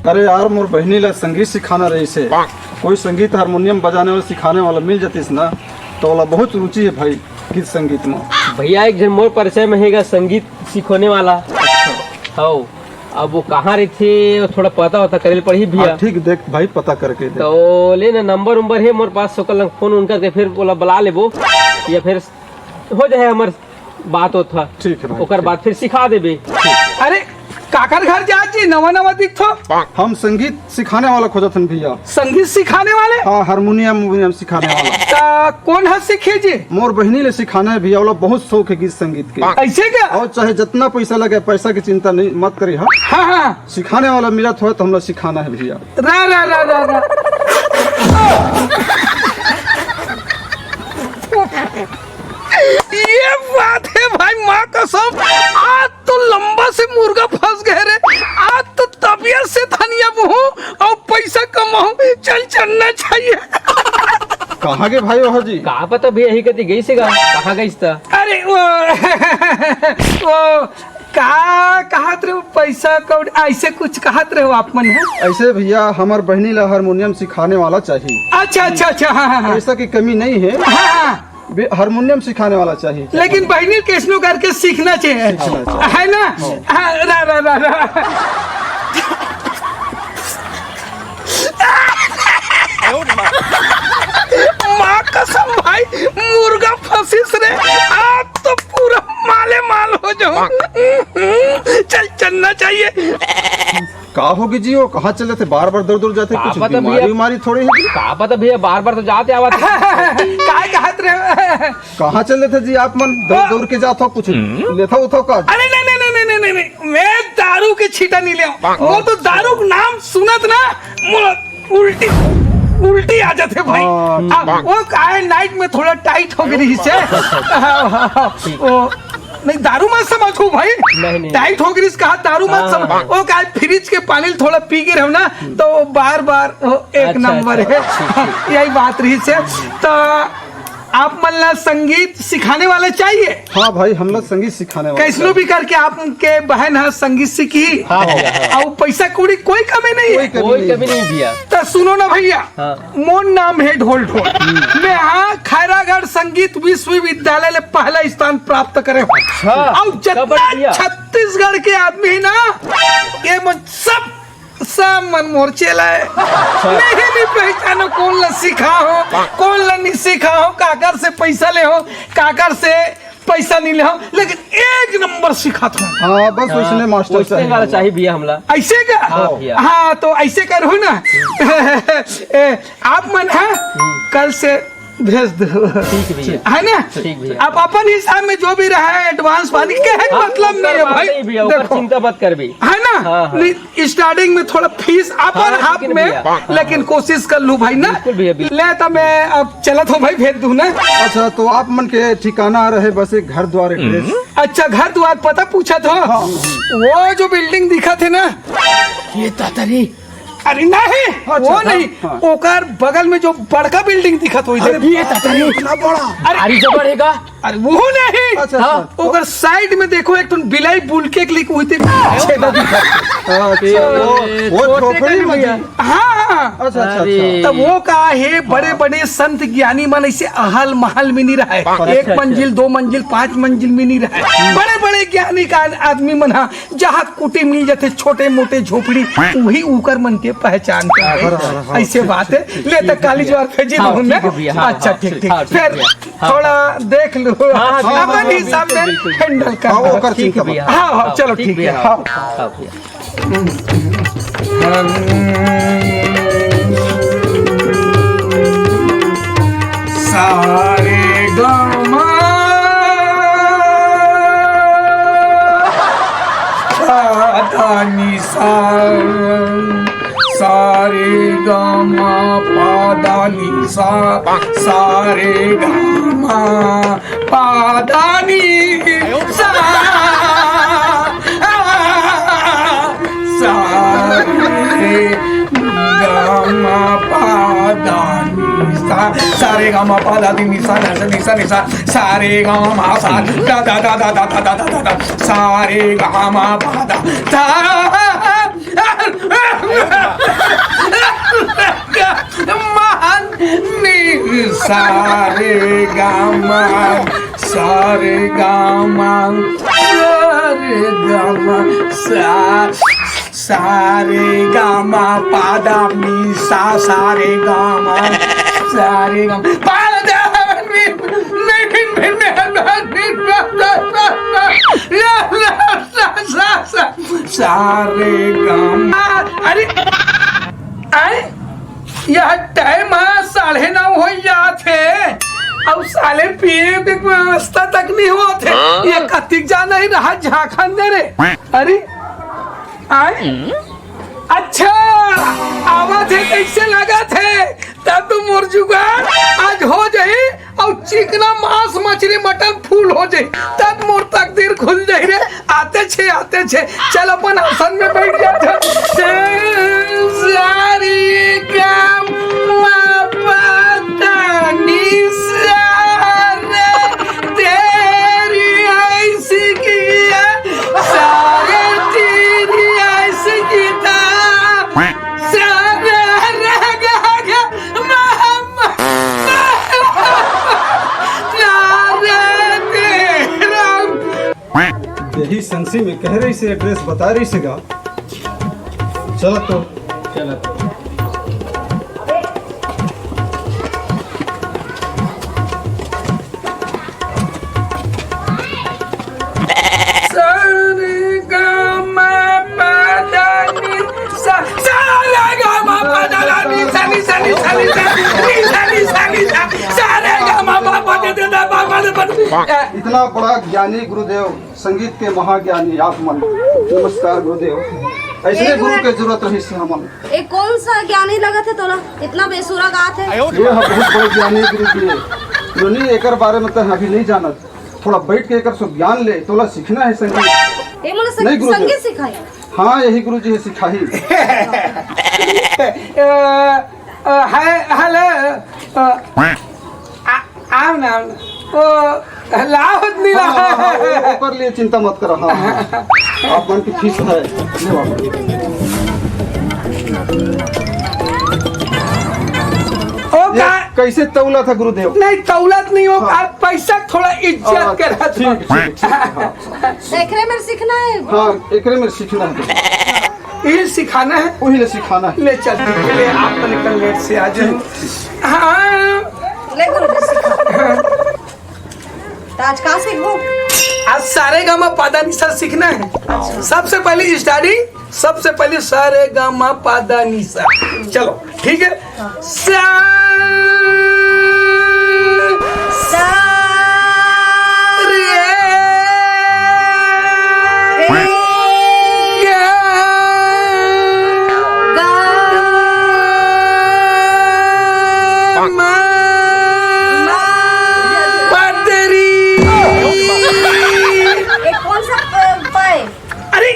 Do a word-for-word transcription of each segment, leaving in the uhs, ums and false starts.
अरे यार, मोर बहिनी ला संगीत सिखाना रहिस हे। कोई संगीत हारमोनियम बजाने वाला, सिखाने वाला मिल जातिस ना, तो ओला बहुत रुचि हे भाई गीत संगीत में। भैया, एक झन मोर परिचय में हे गा संगीत सिखोने वाला। हव, अब वो कहाँ रहिथे, वो थोड़ा पता होता करे ल पड़ही भैया। हाँ, ठीक, देख भाई, पता करके दे। तो ले ना, नंबर उम्बर हे मोर पास, ओकर लंग फोन उन करके फिर ओला बुला लेबो, या फिर हो जाए हमर बात होत ह। ठीक है भाई, ओकर ठीक। बाद फिर सिखा देबे। अरे, काकर घर जात जी, नवा नवा दिखथो। हम संगीत सिखाने वाला खोजत हन भैया। संगीत सिखाने वाले? हाँ, हारमोनियम उर्मोनियम सिखाने वाला। ता कौन ह सीखे जी? मोर बहिनी ले सिखाना है भैया, ओला बहुत शौक है गीत संगीत के। ऐसे क्या? और चाहे जितना पैसा लगे, पैसा की चिंता नहीं, मत करी। हाँ, हाँ, हाँ। सिखाने वाला मिलत हो तो हमला सिखाना है भैया। रा, रा, रा, रा, रा। ये बात है भाई, माँ कसम, आज तो लंबा से मुर्गा फंस गए रे। आज तो तबियत से धनिया मुहूँ और पैसा कमाऊँ, चल चलना चाहिए। कहाँ गे भाई ओह जी? का पता भैया, यही कती गई से गा, कहाँ गई था? अरे वो, वो का कहत रहे हो, पैसा कौड़ी ऐसे कुछ कहत रहे हो आप मन है? ऐसे भैया, हमर बहिनी ला हारमोनियम सिखाने वाला चाहिए। अच्छा, अच्छा, अच्छा, हाँ, हाँ, हाँ। पैसा की कमी नहीं है। हाँ, हाँ। बे-, हारमोनियम सिखाने वाला चाहिए। लेकिन बहिनी कैसनो करके सीखना चाहिए। सीखना चाहिए। है ना? हाँ। हाँ, रा, रा, रा, रा। माँ कसम भाई, मुर्गा फंसिस रे, आज तो पूरा माले माल हो जाऊं। चल चलना चाहिए। का होगे जी, वो कहाँ चले थे? बार बार दौड़ दौड़ जाते, का कुछ पता बीमारी भैया। उमारी थोड़ी है जी? का पता भैया, बार बार तो जाते आवत। काय कहत रहे? कहाँ चले थे जी आप मन? दौड़ दौड़ के जात हो, कुछ लेथा उथा का? अरे नहीं, नहीं, नहीं, नहीं, नहीं, नहीं, नहीं। मैं दारू के छीटा नहीं ले आऊं। वो तो दारू का नाम सुनत ना, मो-, उल्टी, उल्टी आ जाते भाई। हाँ। अब वो काय नाइट में थोड़ा टाइट हो गई से। वो नहीं, दारू मत समझो भाई। नहीं, नहीं। टाइट हो गई, कहा दारू मत हाँ, समझ। हाँ। वो काय फ्रिज के पानी थोड़ा पी के रहो ना, तो बार बार वो एक अच्छा, नंबर अच्छा, है। ठीक, ठीक। यही बात रही से। तो आप मन ला संगीत सिखाने वाला चाहिए? हाँ भाई, हम लोग संगीत सिखाने वाला कैसनो चाहिए। भी करके आपके बहन ह संगीत सीखी। हाँ, हाँ, हाँ। और पैसा कौड़ी कोई कमी नहीं कोई है। कमी कोई नहीं। कमी नहीं भैया। तो सुनो ना भैया, हाँ। मोर नाम है ढोल ढोल। मैं हाँ खैरागढ़ संगीत विश्वविद्यालय ले पहला स्थान प्राप्त करे हूँ। अच्छा, और जितना कबड्डी भैया। छत्तीसगढ़ के आदमी है ना, ये मन सब सब मन मोर चेला है। अच्छा। नहीं, नहीं पहचानो कौन ला सिखा हो, कौन ला नहीं सिखा हो, काकर से पैसा ले हो, काकर से पैसा नहीं ले हो, लेकिन एक नंबर सिखात हो। हाँ, बस हाँ, वैसने मास्टर वैसने चाहिए वाला हमला। चाहिए भैया हमला। ऐसे का? हाँ भैया। हाँ, तो ऐसे करो ना। ए, आप मन है, कल से भेज दो। ठीक भैया। है ना? ठीक भैया। अब अपन हिसाब में जो भी रहा है, एडवांस पानी के है, हाँ, मतलब ओकर नहीं है बात भाई। नहीं भैया, ओकर देखो। चिंता मत करबी। है ना? हाँ, हाँ। नहीं, स्टार्टिंग में थोड़ा फीस अपन हाँ, हाफ लेकिन में, भैया। लेकिन कोशिश कर लू भाई ना। बिल्कुल भैया, बिल्कुल। ले तो मैं अब चलत हो भाई, भेज दू ना। अच्छा, तो आप मन के ठिकाना रहे बस एक घर द्वार एड्रेस। अच्छा, घर द्वार पता पूछा था। हाँ। वो जो बिल्डिंग दिखा थे ना, ये तातरी। अरे नहीं, अच्छा, वो हाँ, नहीं, हाँ। ओकर बगल में जो बड़का बिल्डिंग दिखत होई अरे दे। ये तातरी। इतना बड़ा। अरे अरे जबर है का? अरे वो नहीं। अच्छा, हाँ। अच्छा। ओकर साइड में देखो, एक ठन बिलाई बुलके के लिए हुई थी। छेदा दिखत। अच्छा, वो, वो छोटे झोपड़ी कन में भैया। जी। हाँ, हाँ। अच्छा, अच्छा, अरे। अच्छा। तब वो का है, बड़े बड़े संत ज्ञानी मन ऐसे अहल महल में नहीं रहे, अच्छा, एक अच्छा। मंजिल, दो मंजिल, पांच मंजिल में नहीं रहे। बड़े बड़े ज्ञानी का आदमी मन, हाँ, जहाँ कुटी मिल जाते, छोटे मोटे झोपड़ी, वही उकर मन के पहचान का है। हाँ, हाँ, हाँ, ऐसे ठीक, बात है। ठीक, ठीक, ले तो ठीक, काली ठीक। ज्वार भेजी हाँ, रहूं मैं। ठीक है भैया, हाँ, अच्छा, हाँ, ठीक, ठीक। हाँ, ठीक फिर भैया। हाँ, थोड़ा हाँ। देख लो, हाँ, हाँ, बिल्कुल, अपन बिल्कुल, हिसाब में बिल्कुल, बिल्कुल। हैंडल कर हाँ, लो। ओकर ठीक है चिंता भैया, मत। हाँ, हाँ, हाँ, चलो, ठीक ठीक है, भैया, हाँ। हाँ, हाँ भैया। सारे गामा पादानी सा, सारे गामा पादानी सा, सारे गामा पादानी सा, सारे गामा पादानी सा, सारे गामा पादानी सा, निसा, निसा, निसा, सारे गामा सा, दा, दा, दा, सारे गामा पादा मान नी सा रे गा मा, सा रे गा मा, सा रे गा मा, सा, सा रे गा मा पा दा नी सा, सा रे गा मा, सा रे गा मा पा दा नी, नी, नी, नी, नी, नी, नी, नी, नी, नी, नी, नी, नी, नी, सा रे गा मा। अरे, अरे, यह टाइम ह साढ़े नौ हो जात हे, अउ साले पीए के व्यवस्था तक नहीं होत हे। हाँ? ये कतिक जाना ही रहा झाखन दे रे। अरे, आए? अच्छा, आवत हे, कैसे लगत हे? तब तो मोर जुगाड़ आज हो जाही। अउ चिकना मांस, मछली, मटन फुल हो जाही, तब मोर तकदीर खुल जाही रे। आते छे, आते छे, चल अपन आसन में बैठ जा। सारी काम पता नहीं सारे तेरी ऐसी किया, सारे तेरी ऐसी किया, सारे रे गा गा मा मा। देही संगसी में कह रही से एड्रेस बता रही से गा। चलो तो। चलो। सा रे गा मा पा दा नी सा, सा रे गा मा पा दा नी सा, नी सा, नी सा, नी सा, सा रे गा मा पा दा नी सा। इतना बड़ा ज्ञानी गुरुदेव, संगीत के महाज्ञानी आप मन। नमस्कार गुरुदेव, ऐसे एक गुरु मिनट। के जरूरत रही से हमन। ए, कौन सा ज्ञानी लगत हे तोला? इतना बेसुरा गात हे। ये ह बहुत बड़े ज्ञानी गुरु जी हे। जो नहीं, एकर बारे में तो अभी नहीं जानत। थोड़ा बैठ के एकर से ज्ञान ले, तोला सीखना है संगीत। ए, मोला संग-, नहीं गुरु जी। संगीत सिखाई। हाँ, यही गुरु जी हे सिखाही। अ, अ, है, हेलो, अ, आ, आव ना, आव ना। ओ, लावत नहीं हाँ, रहा। हाँ, हाँ, वो, ओकर लिए चिंता मत करो। हाँ, हाँ, हाँ। आप मन की फीस है, ले बाबा। ओ ये का? कैसे तौला था गुरुदेव? नहीं, तौलत नहीं हो, हाँ। आप पैसा थोड़ा इज्जत अच्छा, करा दो। ठीक, ठीक, ठीक, हाँ। एकरे में सीखना है। हाँ, एकरे में सीखना है। ये सिखाना है। वही ले सिखाना है। ले चल, ठीक है, ले, आप तो निकल लेट से आ जाओ। ठीक, ठीक। हाँ। ले गुरुजी, सिखा। तो आज का सीखबो? आज सारे गा मा पा दा नी सा सीखना है। सबसे पहले स्टार्टिंग, सबसे पहले सारे गा मा पा दा नी सा। चलो, ठीक है। सा, सा, रे, रे, गा, गा, मा, मा, पा दा नी। ये कौन सा प-, प है? अरे,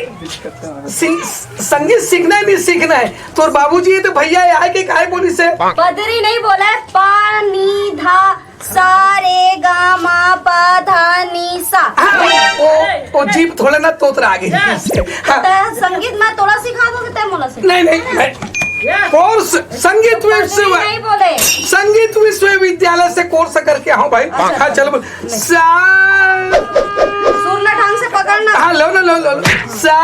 सिंग-, संगीत सीखना है, नहीं सीखना है? तोर बाबूजी हे तो भैया हे, आय के काय बोलिस हे? पा दा नी नहीं बोला है, पा नी धा सा रे गा मा पा धा नी सा। हाँ, ओ, ओ जीभ थोड़ा ना तोतरा गे। हाँ। त संगीत मैं तोला सिखा दूँ कि तैं मोला सिखा? नहीं, नहीं, मैं कोर्स संगीत पा दा नी विश्व-, नहीं बोले। संगीत विश्वविद्यालय से कोर्स करके आऊँ भाई। अच्छा। हाँ, चलो बोल। सा। सुर ला ढंग से पकड़ना। हाँ, लो ना, लो, लो, लो। सा।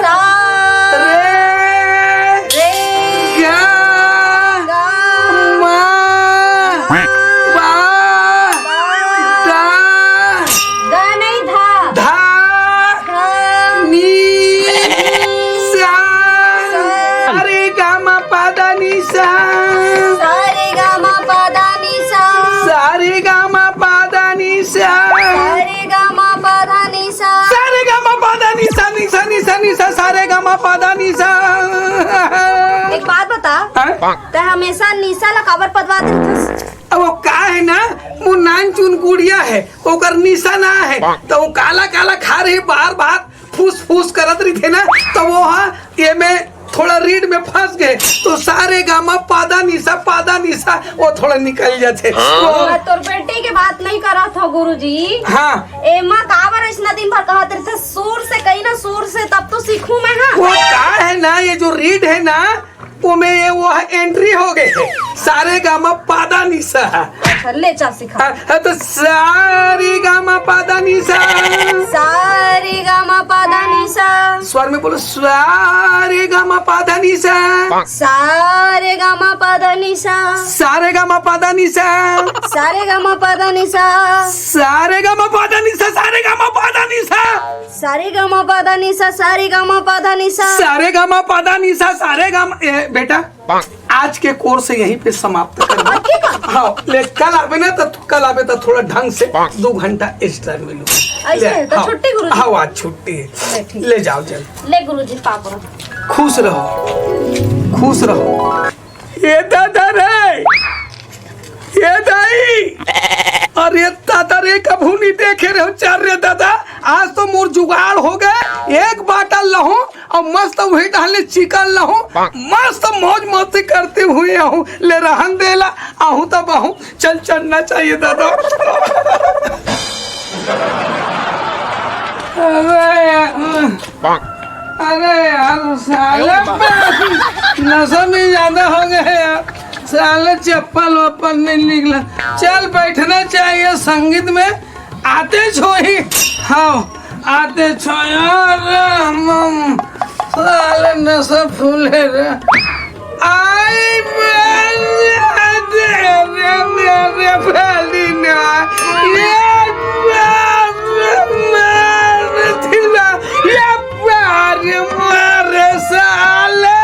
सा। रे। रे। गा। गा। मा। पा। पा। दा। गा नहीं, धा। धा। धा। नी। सा। सा। सा रे गा मा पा दा नी सा। सा रे गा मा पा दा नी सा। सा रे गा मा पा दा नी सा। सा रे गा मा पा दा नी सा। सा रे गा मा पा दा नी सा, नी सा, नी सा, नी सा, सा रे गा मा पा दा नी सा। एक बात बता, हाँ? तैं हमेशा निशा ला काबर पदवा देथस? अब वो का हे ना, वो नानचुन गुड़िया हे, ओकर निशा ना हे, त वो काला काला खा रही बार बार, फूस फूस करत रहिथे ना, त वो हा, ये में थोड़ा रीड में फंस गए, तो सारे गामा पादा निसा, पादा निसा, वो थोड़ा निकल जाते। हाँ? मैं तोर बेटी के बात नहीं करत हो गुरुजी। हाँ। एमा काबर ऐसना दिन भर कहत रहिथे, सुर से कही ना, सुर से, तब तो सीखूं मैं, हाँ। वो का है ना, ये जो रीड है ना, वो में ये वो है, एंट्री हो गए है। सारे गामा पादा निसा। अच्छा, ले चल सिखा। हाँ, हाँ, तो सारे गामा पादा निसा। सारे गामा पादा निसा। स्वर में बोलो, सारे गामा पादा निसा। सारे गामा पादा निसा। सारे गामा पादा निसा। सारे गामा पादा निसा। सारे गामा पादा निसा, सारे गामा पादा निसा। सारे गामा पादा निसा, सारे गामा पादा निसा। सारे गामा पादा निसा, सारे गामा, ए, बेटा, आज के कोर्स यहीं पे समाप्त कर दो। हाँ, ले, कल आबे ना, तो कल आबे तो थोड़ा ढंग से दो घंटा एक्स्ट्रा मिलू। ऐसे ले, है, तो हाँ, छुट्टी गुरुजी? हाँ, आज छुट्टी है। ले, ठीक। ले जाओ, चल। ले गुरुजी, पाप रहो। खुश रहो, खुश रहो। ये दादा रे, ये दाई, अरे दादा रे, कभू नहीं देखे रहो चार रे दादा। आज तो मोर जुगाड़ हो गए, एक बाटल लहूं और मस्त वही टहले चिकन लहूं, मस्त मौज मस्ती करते हुए आहूं। ले रहन देला, आहूं तब आहूं, चल चलना चाहिए दादा। अरे यार, अरे यार, साले पे नशा में ज्यादा हो गए यार, साले चप्पल वप्पल नहीं निकला। चल बैठना चाहिए संगीत में, आते छोही, हाँ, आते छोही। अरे हम, हम, साले नशा फूले रे। आई मेरे, मेरे, मेरे फैली ना, ये मेरे, मेरे थिला, ये प्यार मेरे साले,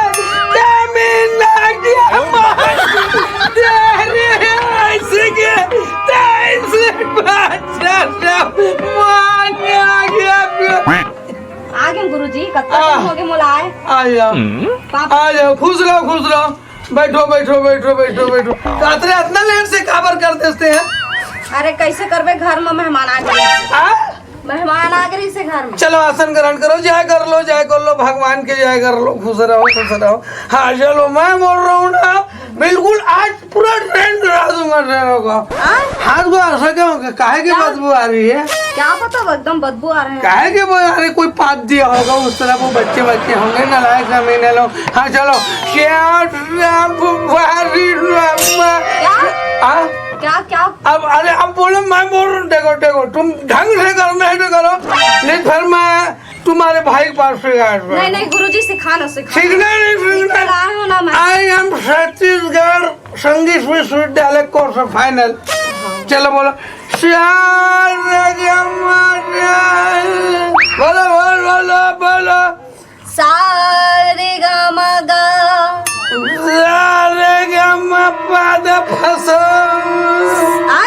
कमी ना गया मार, तेरे ऐसे के, तैसे बात। आ गए गुरुजी, कतका दिन हो गए मोला आए। आ जाओ, पाप- आ जाओ, खुश रहो, खुश रहो। बैठो, बैठो, बैठो, बैठो, बैठो। तो अतरे इतना लेट से काबर कर देते हैं? अरे, कैसे करबे, घर में मेहमान आ गए। आ? मेहमान आ गए से घर में। चलो, आसन ग्रहण करो, जय कर लो, जय कर लो, भगवान के जय कर लो, खुश रहो, खुश रहो। हाँ, चलो, मैं बोल रहा हूँ ना, बिल्कुल आज पूरा ट्रेन डरा दूंगा ट्रेनों का। हाँ? हाथ को ऐसा क्या हो गया? काहे की क्या? बदबू आ रही है? क्या पता, वो एकदम बदबू आ रहे हैं। काहे के वो, अरे, कोई पाप दिया होगा उस तरह, वो बच्चे बच्चे होंगे, नालायक कमीने लोग। हाँ, चलो। क्या? क्या? क्या, क्या? अब, अरे, अब बोलो, मैं बोल रहा हूँ, देखो, देखो, तुम ढंग से करो, नहीं तो करो, नहीं फिर मैं तुम्हारे भाई के पास से यार। नहीं, नहीं, गुरुजी, सिखा ना, सिखा। सीखना नहीं, सीखना। चला हूँ ना मैं। I am छत्तीसगढ़ संगीत विश्वविद्यालय कोर्स फाइनल। चलो बोलो। सारे गमा, बोलो, बोलो, बोलो, बोलो। सारे गमा गा। सारे गमा पा दा फसा। आ?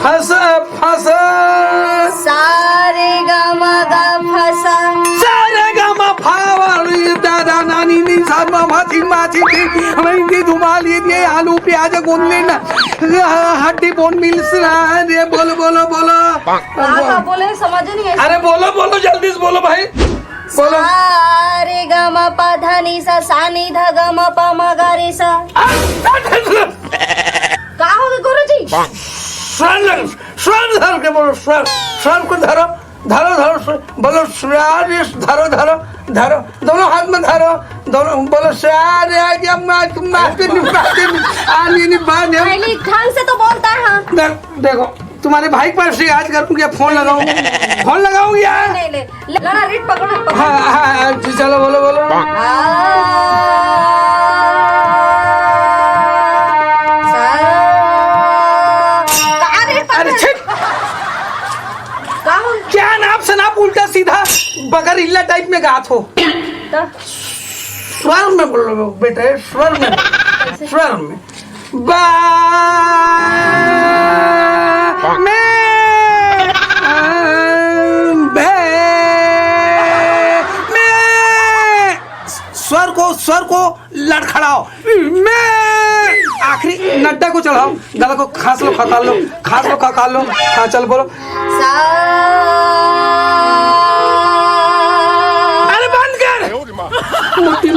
फसा, फसा। सारे गमा गा फसा। सारे गमा फावरी दादा नानी नी सा मा मा थी मा थी थी। मैं इनकी धुमा लिए दिए आलू प्याज गोंद लेना। हड्डी बोन मिल सरा रे। बोलो, बोलो, बोलो। का, का बोले, समझ नहीं आया। अरे बोलो, बोलो, जल्दी से बोलो भाई। बोलो। सारे गमा पा धा नी सा, सा नी धा गमा पा मा गा रे सा। आ, का हो गया गुरुजी? स्वर लग, स्वर धर के बोलो, स्वर, स्वर को धरो, धरो, धरो, स्वर, बोलो, स्वर, धरो, धरो, धरो, दोनों हाथ में धरो, दोनों बोलो, स्वर, आ गया, माँ, माँ, माँ, आ, नहीं, नहीं, बात है। पहले ढंग से तो बोलता है, हाँ। देख, देखो, तुम्हारे भाई के पास से आज करूँ क्या, फोन लगाऊँ, फोन लगाऊँ क्या? नहीं, नहीं, ले, ले, ना, ना, रीड पकड़ो, पकड़ो। हाँ, हाँ, हाँ, जी, चलो, बोलो, बोलो। आ, सा, कहाँ रीड पकड़ो? अरे, छिट। का हो? क्या नाप से नाप उल्टा सीधा बगर इल्ला टाइप में गात हो? तो? स्वर में बोलो बेटे, स्वर में, स्वर में। बा, में, आ, बे, में। स्वर को, स्वर को लड़खड़ाओ। में। आखिरी नड्डा को चढ़ाओ, गला को खांस लो, खकाल लो, खांस लो, खकाल लो। हाँ, चल बोलो। सा। अरे बंद कर। मोटी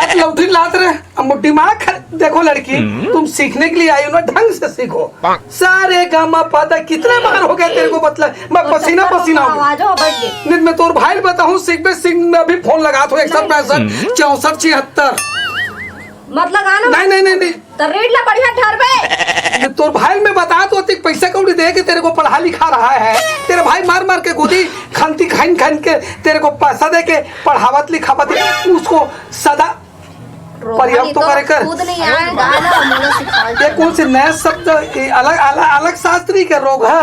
का लौठी लात रे? अब दिमाग ख-, देखो लड़की, तुम सीखने के लिए आई हो ना, ढंग से सीखो। सा रे गा मा पा धा, कितने बार हो गया तेरे को बतला, मैं पसीना पसीना हो गया। आवाज हो बैठ गई। नहीं, मैं तोर भाई ल बताहूँ, सीखबे सीख, मैं अभी फोन लगात हों, इकसठ पैंसठ चौसठ छिहत्तर। मत लगा ना। नहीं, नहीं, नहीं, नहीं। तो रीड ला बढ़िया ढरबे। ये तोर भाई ल मैं बतात हों, पैसा कौड़ी दे के तेरे को पढ़ा लिखा रहा है। तेरे भाई मार मार के गोदी खंती खन खन के तेरे को पैसा दे के पढ़ावत लिखावत है। उसको सदा रोहन, प्रयोग तो करे कर। खुद नहीं आए, गाना मोला सिखा। ये कौन से नए शब्द, ये अलग, अलग, अलग शास्त्री के रोग है?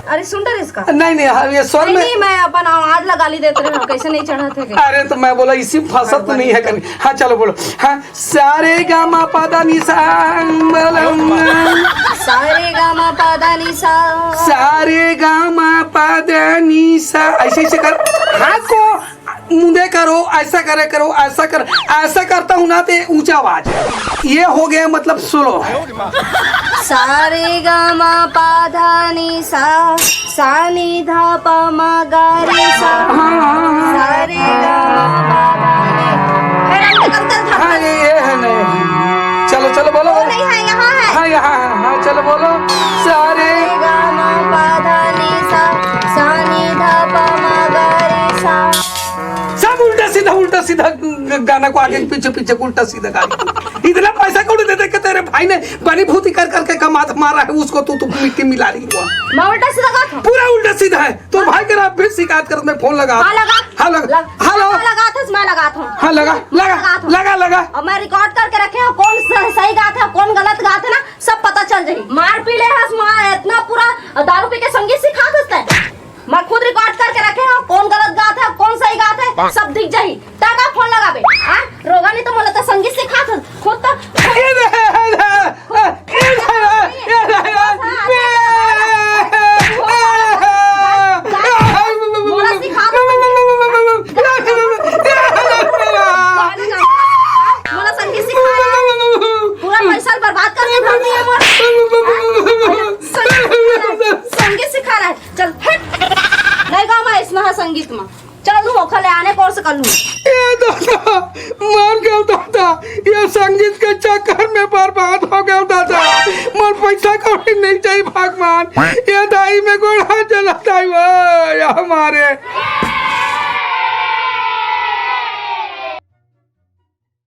अरे सुन डर इसका। नहीं, नहीं, हाँ, ये स्वर नहीं, में नहीं, मैं अपन आवाज लगा ली देते रहे, कैसे नहीं चढ़ा थे। अरे तो मैं बोला इसी फंसत तो नहीं है कभी। हाँ चलो बोलो। हाँ, सा रे गा मा पा धा नी सा। सा रे गा मा पा धा नी सा। सा रे गा मा पा धा नी सा, ऐसे ऐसे कर, हाथ को मुंदे करो, ऐसा करे करो, ऐसा कर, ऐसा करता हूँ ना तो ऊंचा आवाज। ये हो गया मतलब स्लो। सा रे गा मा पा धा नी सा, सा नी धा पा मा गा रे सा। हाँ, हाँ, हाँ। सा रे गा मा पा धा नी। फिर अंदर, अंदर, अंदर। हाँ, ये, ये है नहीं। चलो, चलो, बोलो, वो बोलो। नहीं है, यहाँ है। हाँ, यहाँ है। हाँ, चलो, बोलो। सा रे सा रे गा मा पा धा नी सा, सा नी धा पा मा गा रे सा। सब उल्टा सीधा, उल्टा सीधा ग-, गाना को आगे पीछे, पीछे उल्टा सीधा गाना। इतना पैसा कौन दे दे के तेरे भाई ने बनी भूती कर करके कमात मारा है, उसको तू, तू मिट्टी मिला रही हो। मैं उल्टा सीधा गात हूँ। पूरा उल्टा सीधा है। तो भाई के आप फिर शिकायत करत में फोन लगा। हाँ, लगा। हाँ, लगा। लग-, हाँ, लगा। हाँ, लगा था, मैं लगात हूँ। हाँ, लगा, लगा, लगात हूँ। लगा, लगा। और मैं रिकॉर्ड करके रखे हूँ, कौन स-, सही गात है, कौन गलत गात है ना, सब पता चल जाही। मार पी ले हस, मार इतना पूरा दारू पी के संगीत सिखात हस तैं। मैं खुद रिकॉर्ड करके रखे हूँ, कौन गलत गात है, कौन सही गात है, सब दिख जाही। तैं का फोन लगाबे? हाँ? रोगा नहीं तो बोला तो संगीत सिखात हस। खुद तो ए रे, ए रे, ए रे, ए रे, ए रे। मोला सिखा दो। मोला संगीत सिखा रहा है। पूरा पैसा बर्बाद करके धर दिया मोर। संगीत सिखा रहा है। संगीत सिखा रहा है। चल, हट। नहीं गाँव में ऐसना है संगीत में। चल, तू ओखर ले आने कोर्स कर लूँ। ए दादा, मर गयो दादा, ये संगीत के चक्कर में बर्बाद हो गयो दादा। मोर पैसा कौड़ी नहीं चाहिए भगवान। ये दाई में गोड़ हाथ जला दाई वो, या हमारे।